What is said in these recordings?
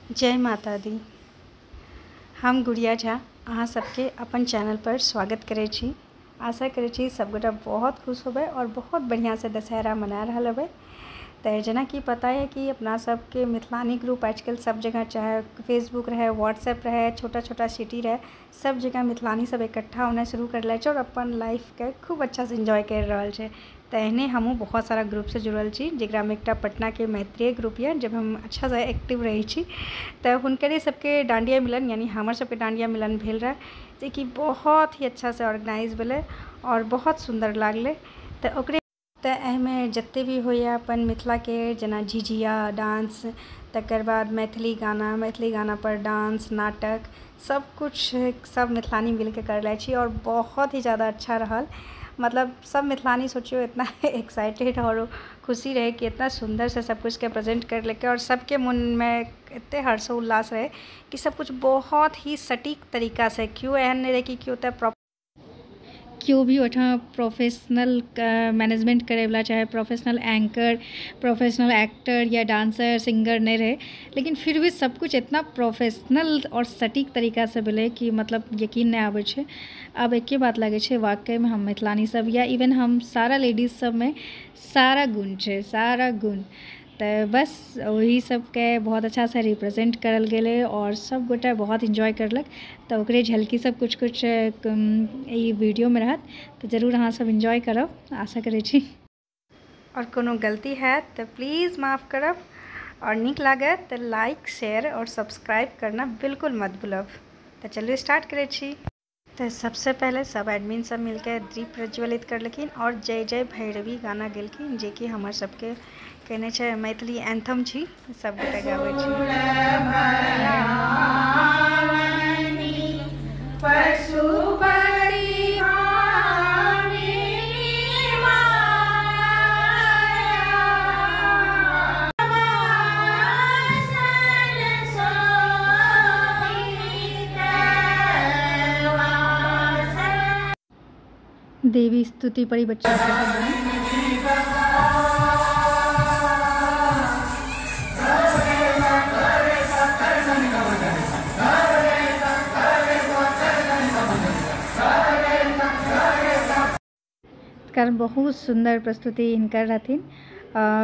जय माता दी। हम गुड़िया झा अहाँ सबके अपन चैनल पर स्वागत करै छी। आशा करै छी सबगोटा बहुत खुश होबै और बहुत बढ़िया से दशहरा मना रहल होबै। तो जेनाकि पता है कि अपना सबके मिथिलानी ग्रुप आजकल सब जगह, चाहे फेसबुक रहे, व्हाट्सएप रहे, छोटा छोटा सिटी रहे, सब जगह मिथिलानी सब इकट्ठा होना शुरू कर ले छै और अपन लाइफ के खूब अच्छा से एंजॉय कर रहल छै। तहने हमहूँ बहुत सारा ग्रुप से जुड़ल छी, जकरामे एकटा पटनाके मैत्रेय ग्रुप यऽ, जब हम अच्छा से एक्टिव रहै छी। तऽ हुनकरे सबके डांडिया मिलन, यानी हमर सबके डांडिया मिलन भेल रहै, जेकि बहुत ही अच्छा से ऑर्गेनाइज भेलै और बहुत सुन्दर लागलै। तऽ ओकरे तऽ एहिमे जते भी होइए अपन मिथिलाके, जेना झिझिया डांस, तकर बाद मैथिली गाना, मैथिली गाना पर डांस, नाटक, सब कुछ सब मिथिलानी मिलके कर लै छी और बहुत ही ज़्यादा अच्छा रहल। मतलब सब मिथिलानी सोचियो इतना एक्साइटेड और खुशी रहे कि इतना सुंदर से सब कुछ के प्रेजेंट कर लेके और सबके मन में एते हर्षोल्लास रहे कि सब कुछ बहुत ही सटीक तरीका से, क्यों एहन नहीं रहे कि क्यों तऽ केओ भी ओहिठाम प्रोफेशनल मैनेजमेंट करैवला, चाहे प्रोफेशनल एंकर, प्रोफेशनल एक्टर या डांसर, सिंगर नहीं रहे, लेकिन फिर भी सब कुछ इतना प्रोफेशनल और सटीक तरीका से भेलै कि मतलब यकीन नहीं आबै छै। अब एके बात लगै छै, वाकईमे हम मिथिलानी सब या इवन हम सारा लेडीज सब में सारा गुण छै, सारा गुण। तऽ बस वही सबके बहुत अच्छा से रिप्रेजेंट करल गेलै और सब गोटा बहुत एंजॉय करलक। तऽ ओकरे झलकी सब कुछ कुछ ई वीडियोमे रहत, तऽ जरूर अहाँ सब एंजॉय करब, आशा करै छी। और कोनो गलती हैत तऽ प्लीज़ माफ़ करब, और नीक लागत तऽ लाइक, शेयर और सब्सक्राइब करना बिल्कुल मत भूलब। तऽ चलू स्टार्ट करै छी। तो सबसे पहले सब एडमिन सब मिलके दीप प्रज्वलित करलखिन और जय जय भैरवी गाना गेलखिन, जेकि हमर सबके कहने छै मैथिली एंथम छी, सब गोटा गाबै छी। देवी स्तुति पर ही बच्चा कारण बहुत सुंदर प्रस्तुति हिनकर रहथिन।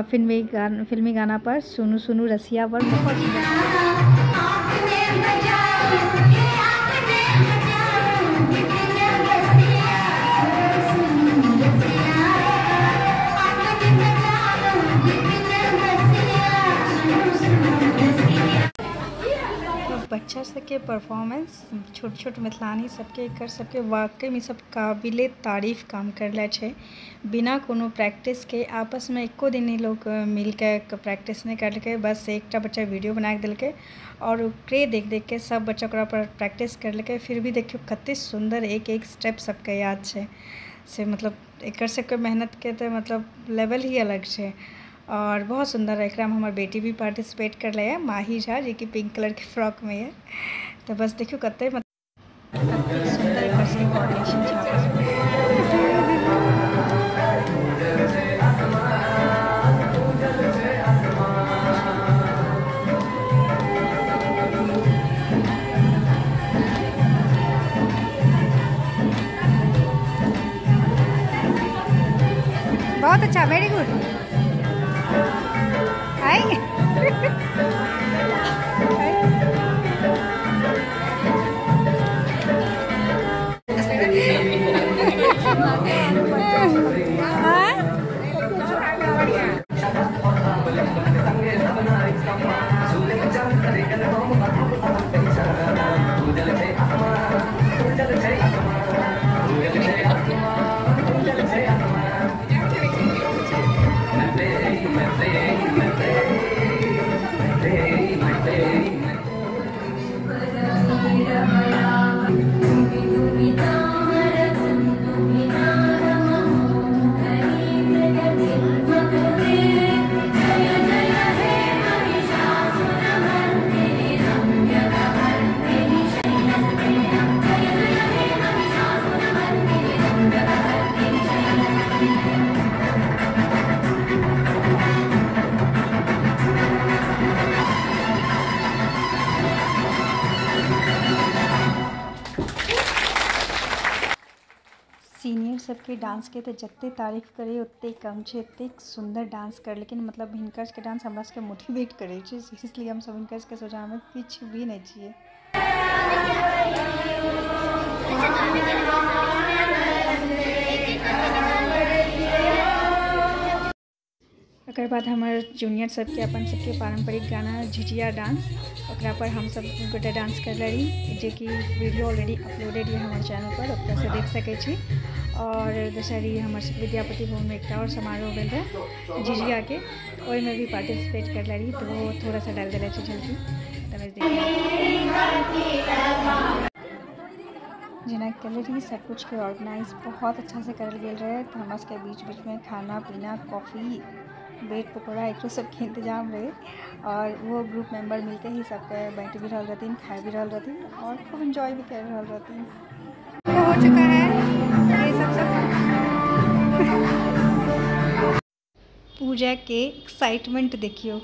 फिल्मी गाना पर सुनू सुनू रसिया पर बहुत सुंदर। बच्चा सबके परफॉर्मेंस, छोट छोट मिथिलानी सबके, एकर सबके वाकई में सब काबिले तारीफ काम करले छै। बिना कोनो प्रैक्टिस के आपस में एको दिन ई लोग मिलके प्रैक्टिस नहीं करलकै, बस एकटा बच्चा वीडियो बना के देलकै और ओकरे देख देख के सब बच्चा ओकरा पर प्रैक्टिस करलकै। फिर भी देखियौ कते सुंदर एक एक स्टेप सबके याद छै, से मतलब एकर सबके मेहनत के तऽ मतलब लेवल ही अलग छै और बहुत सुंदर है। एकरामे हमर बेटी भी पार्टिसिपेट करले है, माही झा, जेकि पिंक कलर के फ्रॉक में है। तो बस देखियो कते सुंदर एकर सबके कोऑर्डिनेशन छै आपस में। बहुत अच्छा, वेरी गुड। आएंगे सबके डांस के तो जत्ते तारीफ करे ओते कम छै। एतेक सुंदर डांस कर, लेकिन मतलब हिनकर के डांस हमरा सबके मोटिवेट करे छै। इसलिए हम सब हिनकर के सोझामे किछु भी नहीं छियै। ओकर बाद हमर जूनियर सबके अपन सबके पारंपरिक गाना झिझिया डांस, ओकरा पर हम सब गोटे डांस करले रही, जे कि वीडियो ऑलरेडी अपलोडेड ये हमारे चैनल पर, ओतऽ से देख सकै छी। और दोसर हमर सबके विद्यापति भवन में एकटा और समारोह भेल रहे झिझिया के, ओहिमे भी पार्टिसिपेट करले रही, तो वो थोड़ा सा डाल देले छै झलकी। तब जेना कहले रही सब कुछ के ऑर्गेनाइज बहुत अच्छा से करल गेल रहे। तो हमरा सबके बीच बीच में खाना पीना कॉफ़ी ब्रेड पकौड़ा एक सबके इंतजाम रहे और वो ग्रुप मेंबर मिलके ही सबके बैठ भी रहल रहथिन, खाए भी रहल रहथिन और खूब एंजॉय भी कर रहल रहथिन। हो चुका है ये सब सब पूजा के एक्साइटमेंट देखियो।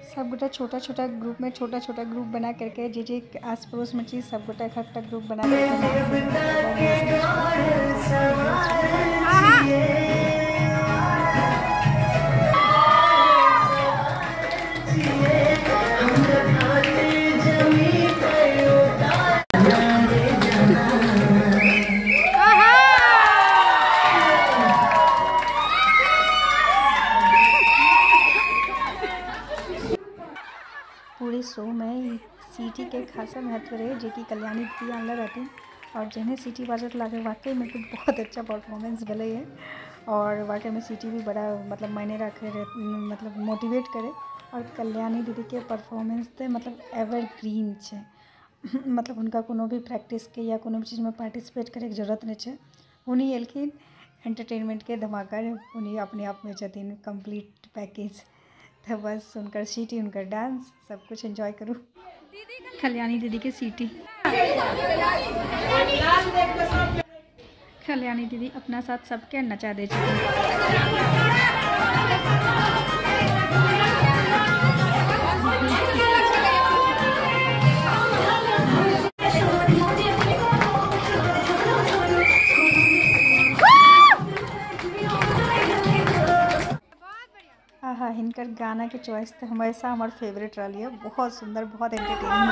सब गोटा छोटा छोटा ग्रुप में छोटा छोटा ग्रुप बना करके जे जे आस पड़ोस में चीज सब गोटा इकट्ठा ग्रुप बना करके पूरे शो में सीटी के खासा महत्व रहे, जे कि कल्याणी दीदी आनले रहथिन और जेहने सीटी बाजत लागे वाकई में तो बहुत अच्छा परफॉर्मेंस भेलै है। और वाकई में सीटी भी बड़ा मतलब मायने रखे रहे, मतलब मोटिवेट करे। और कल्याणी दीदी के परफॉर्मेंस तो मतलब एवरग्रीन छै, मतलब हुनका कोनो भी प्रैक्टिस के या कोनो भी चीज़ में पार्टिसिपेट करे के जरूरत नहीं छै। उन्हीं एलखिन एंटरटेनमेंट के धमाका, उन्हीं अपने आप में छथिन कम्प्लीट पैकेज। तो बस उनकर सीटी, उनकर डांस सब कुछ एंजॉय करूँ। कल्याणी दीदी के सीटी, कल्याणी दीदी अपना साथ सबके नचा दे। हाँ, हिनकर गाना के चॉइस तो हमेशा हमार फेवरेट रही है, बहुत सुंदर, बहुत एंटरटेनिंग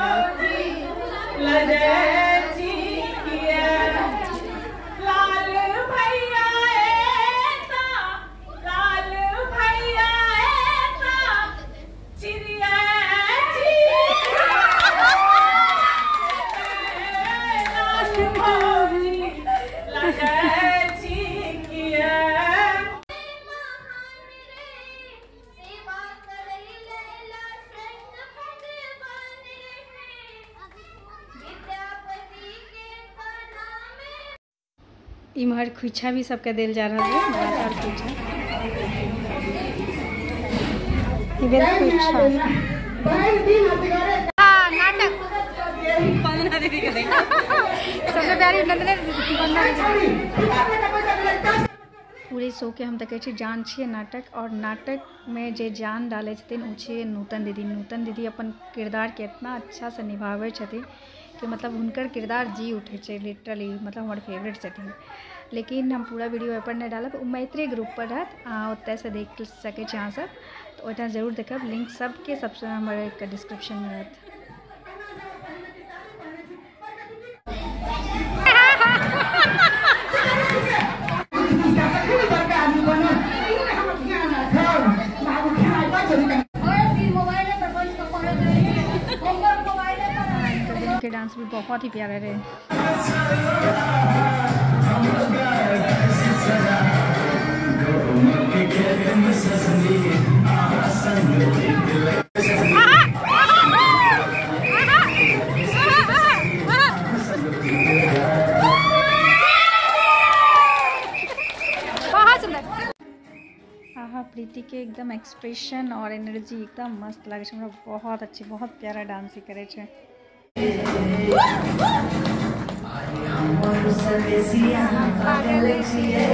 इम्हर खुइछा भी सबके देल जा रहा है, और खुइछा नाटक सबसे प्यारी नंदने। पूरे शो के हम देखै छी जान छियै नाटक, और नाटक में जे जान डालै छथिन ओ छियै नूतन दीदी। नूतन दीदी अपन किरदार के इतना अच्छा से निभाबै छथिन कि मतलब हुनकर किरदार जी उठै छै लिटरली, मतलब हमर फेवरेट छथिन। लेकिन हम पूरा वीडियो एहिपर नहि डालब, ओ मैत्रेय ग्रुप पर रहत, अहाँ ओतयसँ देख सकै छी अहाँ सब, तऽ ओहिठाम जरूर देखब। लिंक सबके सबसँ हमर डिस्क्रिप्शनमे रहत। के डांस भी बहुत ही प्यारे रहे। बहुत सुंदर। आहा, प्रीति के एकदम एक्सप्रेशन और एनर्जी एकदम मस्त लगे छै हमरा, बहुत अच्छी, बहुत प्यारा डांस करे छै। पागल छियै।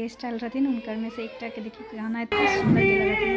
गेस्ट आयल रहथिन हुनकर में से एकटा के देखियो गाना इतना सुंदर गेल रहथिन।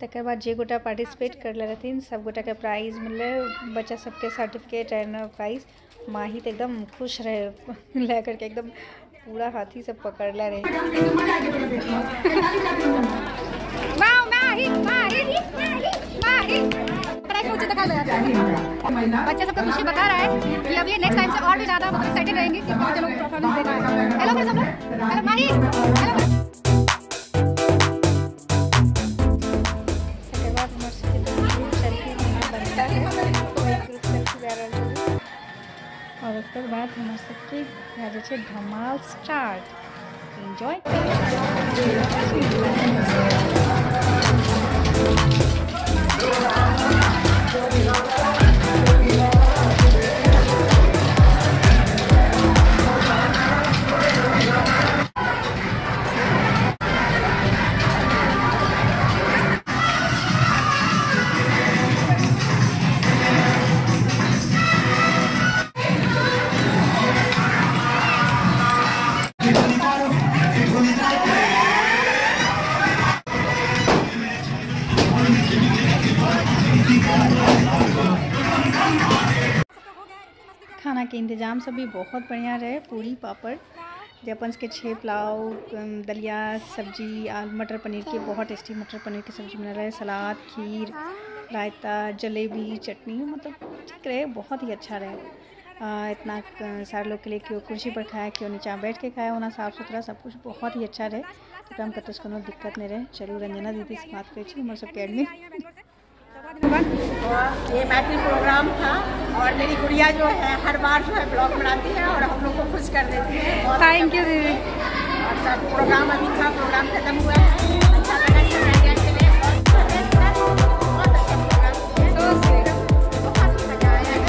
तकर बाद जे गोटा पार्टिसिपेट करले रहथिन सब गोटा के प्राइज मिललै, बच्चा सबके सर्टिफिकेट एंड प्राइज। माही तो एकदम खुश रहे लै करके एकदम पूरा हाथी सब पकड़ले रहे। माही माही माही बच्चा सबको खुशी बता रहा है कि अब ये नेक्स्ट टाइम से और भी ज़्यादा एक्साइटेड रहेंगे कि बहुत लोग परफॉर्मेंस देना है। हेलो सब लोग, हेलो माही, हेलो। और उसके बाद हमारे सबके भए जाइ धमाल स्टार्ट। एंजॉय। खाना के इंतजाम सब भी बहुत बढ़िया रहे। पूरी पापड़ जे अपन के 6 पुलाव, दलिया सब्जी, आलू मटर पनीर के बहुत टेस्टी मटर पनीर के सब्जी बना रहे, सलाद, खीर, रायता, जलेबी, चटनी, मतलब ठीक रहे, बहुत ही अच्छा रहे। इतना सारे लोग के लिए क्यों कुर्सी पर खाया, क्यों नीचा बैठ के खाया, होना साफ़ सुथरा सब कुछ बहुत ही अच्छा रहे। तो हम कतौ कोनो दिक्कत नहीं रहे। चलू रंजना दीदी से बात करै छी, हमर सबके एडमिन। ये मैथिली प्रोग्राम था और मेरी गुड़िया जो है हर बार जो है ब्लॉग बनाती है और हम लोग को खुश कर देती है। Thank you दीदी। और सब प्रोग्राम अभी था, प्रोग्राम खत्म हुआ है, अच्छा लगा सब आइडिया के लिए। बहुत अच्छा प्रोग्राम, बहुत ही मजा आया।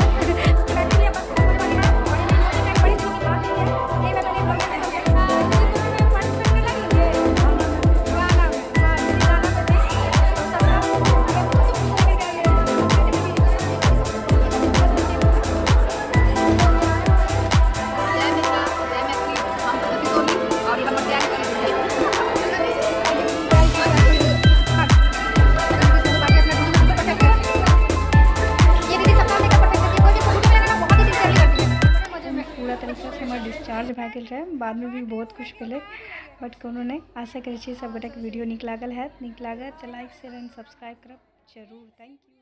डिस्चार्ज भए गेल रहे, बाद में भी बहुत कुछ भेलै, बट कोनो नहीं। आशा करै छी सब गोटाके वीडियो नीक लागल हैत। नीक लागत तऽ लाइक शेयर एंड सब्सक्राइब करब जरूर। Thank you.